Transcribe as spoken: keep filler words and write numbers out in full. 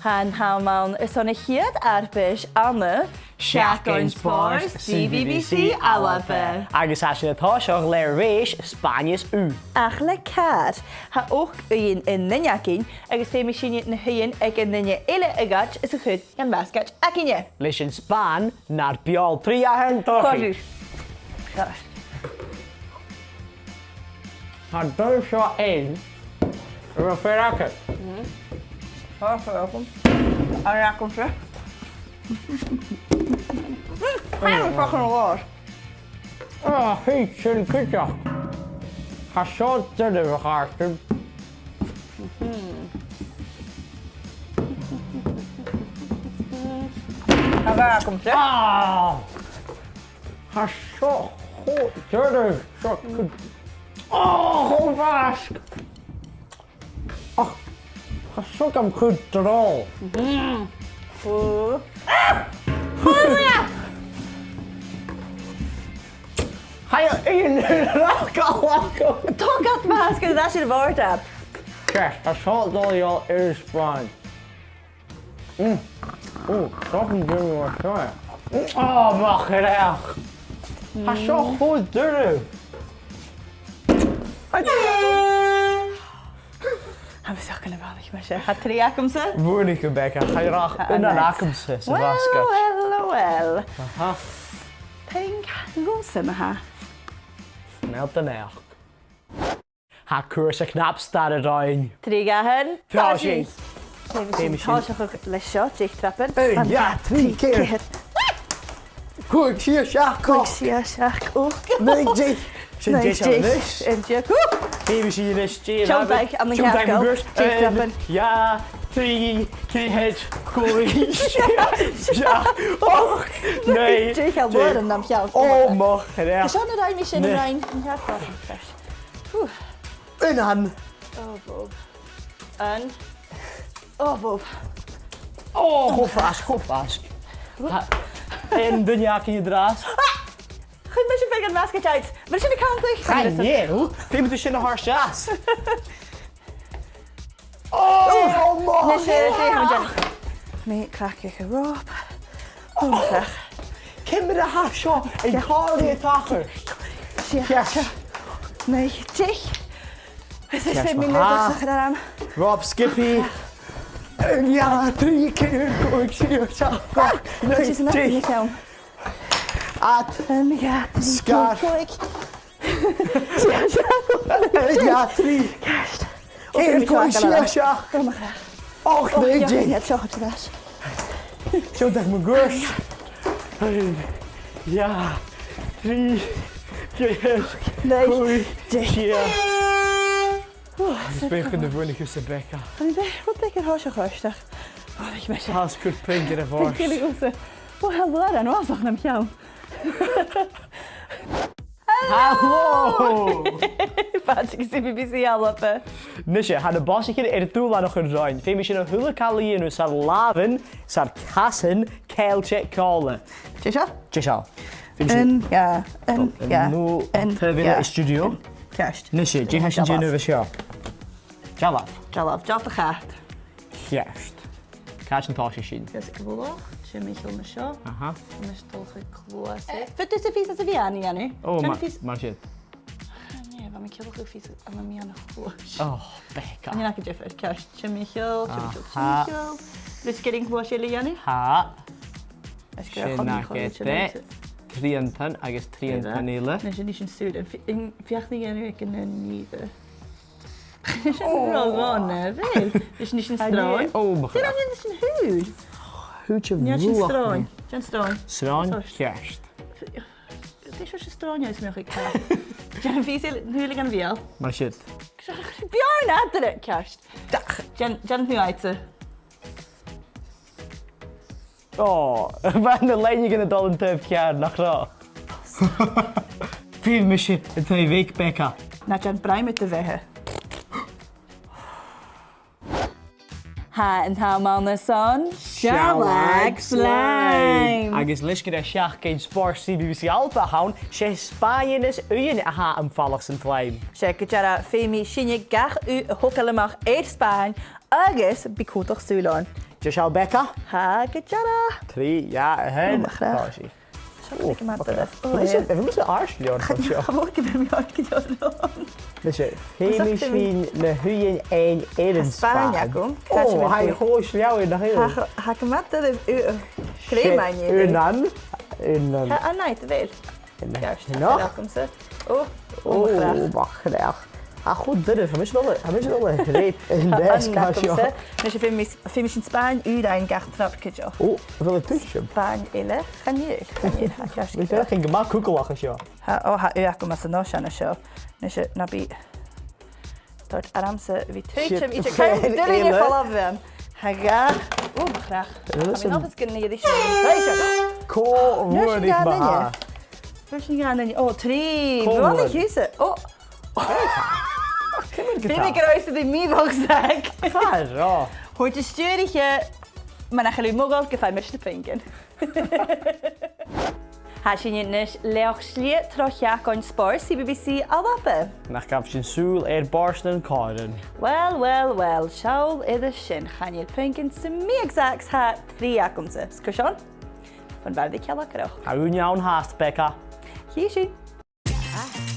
Tha an t-àm ann airson a' chiad fharpais ann an Seachdain Spòrs C B B C ALBA. Agus tha sinn a' tòiseachadh le rèis Spàinn is ugh. Ach le càr. Tha ochd uighean an duine againn, agus feumaidh sinne na h-uighean aig an duine eile a ghoid is a chur dhan bhasgaid againne. Leis an Spàinn nar beul. Trì, a h-aon, tòisich. Tha an duine seo aon, a bheil fear agad? Tha fear agam. An e agam seo? Tha e fucking làr. Ah, tha sin cuideachd. Tha seo doirbh, a chàirdean. Tha fear agam seo. Ah! Tha seo cho doirbh, seo cho... Ò, cho fasg! Ach, tha seo gam chuid droll. Ò. Ah! Tha e aon rach a' lacadh. Tog e a-mach às, gus an tèid e a-bhòrd. Ceart, tha seo a' dol a dhol air an Spàinn. Mm. Ò, stop an dùil mar seo. Mm. Ò, mo chreach. Tha seo cho doirbh. Tha mi a' smaoineachadh gun do bhuannaich mise. Tha trì agamsa. Bhuannaich thu, Becca. Tha aon agamsa sa bhasgaid. Well, well, well. Aha. Ping, gu sònraichte. Smaoinich an-dràsta. Tha cùrsa cnap-starra romhainn. Trì, a h-aon, tòisich. Tòisich. Tòisich leis seo, deich trapan. Aon, dhà, trì, ceithir. Còig, sia, seachd, ochd. Còig, sia, seachd, ochd. Naoi, deich. Sin deich a-nis. Naoi, deich. Feumaidh sinn a-nis deireadh. Seann daoine an cearcall. Deich trapan. Aon, dhà, trì, ceithir, còig, sia, seachd, ochd, naoi, deich. Deich a-bhos an cearcall. Ò, mo chreach. Tha seo na rinn mi sin an cearcall. Hù. Aon. Ò, bhobh. Aon. Ò, bhobh. Ò, cho fasg, cho fasg. Tha aon duine againn an-dràsta. Ah! Chuir mise fear dhan bhasgaid. Bheil sin a' cunntadh? Chan eil. Feumaidh tu sin a thoirt às. Ò, mo chreach. Nise, dè tha mi a' dèanamh? Mi a' cleachdadh a' ròp. Ò, mo chreach. Ciamar a tha seo a' còrdadh a' tachairt? Sia, sia. Naoi, deich. Is e sin mi a' dol a chur orm. Ròp sgiobaidh. Aon, dhà, trì, ceithir, còig, sia, seachd, ochd, naoi, deich. Ad. Aon, dhà, trì, ceithir, còig. Sia, seachd. Aon, dhà, trì. Ceithir, còig, sia, seachd. Ò, mo chreach. Ochd, naoi, deich. Seo, seo, seo. Seo, deich, mo ghuaird. Aon, dhà, trì, ceithir, còig, sia. Is beag gun do bhuannaich thusa, Becca. An e rud beag air thoiseach a-steach? Ò, bha mi... Tha sgùrr ping air a' bhòrd. Bha mi a' cleachdadh thusa. Ò, tha làr an uasach nam cheann. Halò! Halò! Pàdraig à C B B C ALBA. Nise, tha na bosaichean air dùbhlanachadh romhainn. Feumaidh sinn a h-uile càil a dhèanamh 's ar làmhan, 's ar casan ceangailte còmhla. Deiseil? Deiseil. Feumaidh sinn... Aon, dhà, aon, dhà. Nise, dè tha sinn a' dèanamh an seo? Dealbh. Dealbh, dealbh de chat. Ceart. Càit an tòisich sinn? Gus a' bhulach, timcheall an seo. Aha. Mus tolcha cluas. Faodaidh tu fìos às a' mheadhan a dhèanamh. Ò, mar sin. Nì, bha mi a' ciallachadh fìos ann am meadhan a' chluais. Ò, Becca. An e an ath diofar? Ceart, timcheall, timcheall, timcheall. Lus geiring cluais eile a dhèanamh? Tha. Sin agad e. Triantan agus triantan eile. Nì sinn, nì sinn sùil. An feuch mi a dhèanamh aig an aon ìre? Sin ro dhona, a bheil? Is nì sinn sròn. Ò, mo chreach. Dè an aon sin? Hùd. Hùd a bhith sròn. Dèan sròn. Sròn, ceart. Dè seòrsa sròn a tha mi a' feuchainn? Dèan fios air, an t-ùrlar dhan bheul. Mar sin. Beòrna eadar, ceart. Dèan, dèan an t-ùrlar. Ò, bha na loidhnigean a' dol an taobh ceàrr, nach robh? Feumaidh mise an taobh bheag, Becca. Na dèan braim de bheatha. Tha an t-àm ann airson Sealladh Slime! Agus leis gur e Seachdain Spòrs C B B C ALBA a th' ann, 's e spàinean is uighean a tha am falach san t-slime. 'S e gu dearbh, feumaidh sinne gach ugh a thogail a-mach air spàin agus bidh cuideachd sùil oirnn. Dè tha seo, Becca? Tha gu dearbh. Trì, dhà, a h-aon. Ò, mo chreach. Tha sinn. Seo, ò, tha mi gu math doirbh. Bha mi sin, bha mi sin airst leor an seo. Cha bhi mi airgid orm. Nise, feumaidh sinn na h-uighean fhaighinn air an spàin. Spàin agam. Ò, tha e cho sleamhainn, nach eil? Tha, tha gu math doirbh, uh, uh, crèam aithne. Aon, aon. Tha, an-àird, a bheil? Ceart, no. Tha agamsa. Ò, ò, mo chreach. Ò, mo chreach. Ach, cho doirbh, tha mise a' dol a, tha mise a' dol a rèir an deasg mar seo. Tha agamsa. Nise, feumaidh, feumaidh sinn spàin ùr fhaighinn gach trup cuideachd. Ò, a bheil thu a' tuigsinn? Spàin eile, chan eil, chan eil, tha ceart. Bha mi a' faireachdainn gu math cugallach an seo. Tha, ò, tha, ò, agam às an oisean seo. Nise, na bi Toirt ormsa a bhith a' tuiteam. Shit. Is e ceann duilich a' falbh bhean. Tha ga. Ò, mo chreach. Listen. Tha mi an dòchas gun do rinn sinn. Right, seo. Cò mhuir is ma. Feuch sinn an-dràsta. Ò, trì. Cò mhuir. Bhuel, a chèile. Ò. Ciamar a tha? Feumaidh gun robh thusa a bhith mì-mhodhail, Zach. Tha, ro. Thuirt an stiùiriche, mura h-eil thu modhail, gum faigh mise na puingean. Tha sinn a-nis letheach slighe tro Sheachdain Spòrs C B B C ALBA. Nach gabh sinn sùil air bòrd nan còmhraidhean? Well, well, well, seall air sin, chan eil puingean sam bith aig Zach, tha trì agamsa. 'S cò seo? Bhon bhàrr de Chealacrach. Tha ùine ann fhathast, Becca. Chì sinn.